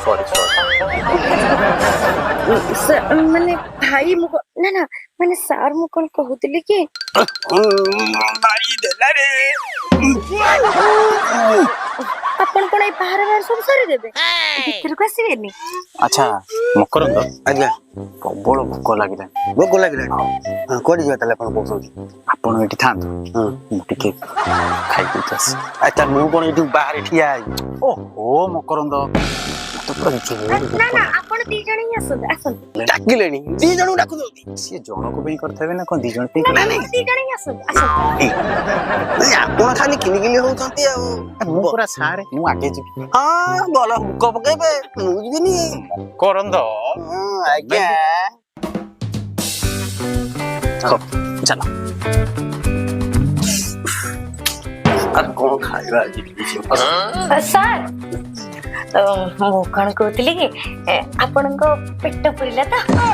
Sorry sorry. ମାନେ ଭାଇ, ମୁଁ ନା ନା, ମାନେ ସାର୍, ମୁଁ କଣ କହୁଥିଲି କି ମାରି ଦେଲା ରେ। ଆପଣ କଣ ଏଇ ବାହାରେ ବାହାରେ ସବୁ ସାରିଦେବେ, ଭିତରକୁ ଆସିବେନି? ଆଚ୍ଛା ମକରନ୍ଦ। ଆଜ୍ଞା। ପ୍ରବଳ ଭୋକ ଲାଗିଲାଣି। ଭୋକ ଲାଗିଲାଣି? ହଁ, କୁଆଡେ ଯିବା ତାହେଲେ ଆପଣ କହୁଛନ୍ତି? ଆପଣ ଏଠି ଥାଆନ୍ତୁ। ମୁଁ ଟିକେ ଖାଇ ଦେଇକି ଆସେ। ଆଚ୍ଛା, ମୁଁ କଣ ଏଇଠି ବାହାରେ ଠିଆ ହେବି? ଓହୋ ମକରନ୍ଦ, ମତେ ପୁରା ଜୋରେ ନା ଭୋକ ନା, ଲାଗିଲାଣି। ଆପଣ ଦି ଜଣ ହିଁ ଆସନ୍ତୁ, ଆସନ୍ତୁ। ଡାକିଲେଣି, ଦି ଜଣଙ୍କୁ ଡାକୁଛନ୍ତି। ସିଏ ଜଣକ ପାଇଁ କରିଥିବେ ନା କଣ ଦି ଜଣ ପାଇଁ? ନା ନା, ଆପଣ ଦି ଜଣ ହିଁ ଆସନ୍ତୁ, ଆସନ୍ତୁ। ନାଇଁ, ଆପଣ ଖାଲି କିଲି କିଲି ହଉଛନ୍ତି ଆଉ। ମୁଁ ପୁରା ସାରେ, ମୁଁ ଆଗେ ଯିବି। ହଁ, ଭଲ ଭୋକ ପକେଇବେ, ମୁଁ ଯିବିନି। ମକରନ୍ଦ। ହଁ ଆଜ୍ଞା। ହଉ, ଚାଲ। ଆଉ କଣ ଖାଇବା ଆଜି ହେଇଛି? ସାର୍, ମୁଁ କଣ କହୁଥିଲି କି ଆପଣଙ୍କ ପେଟ ପୁରିଲା ତ?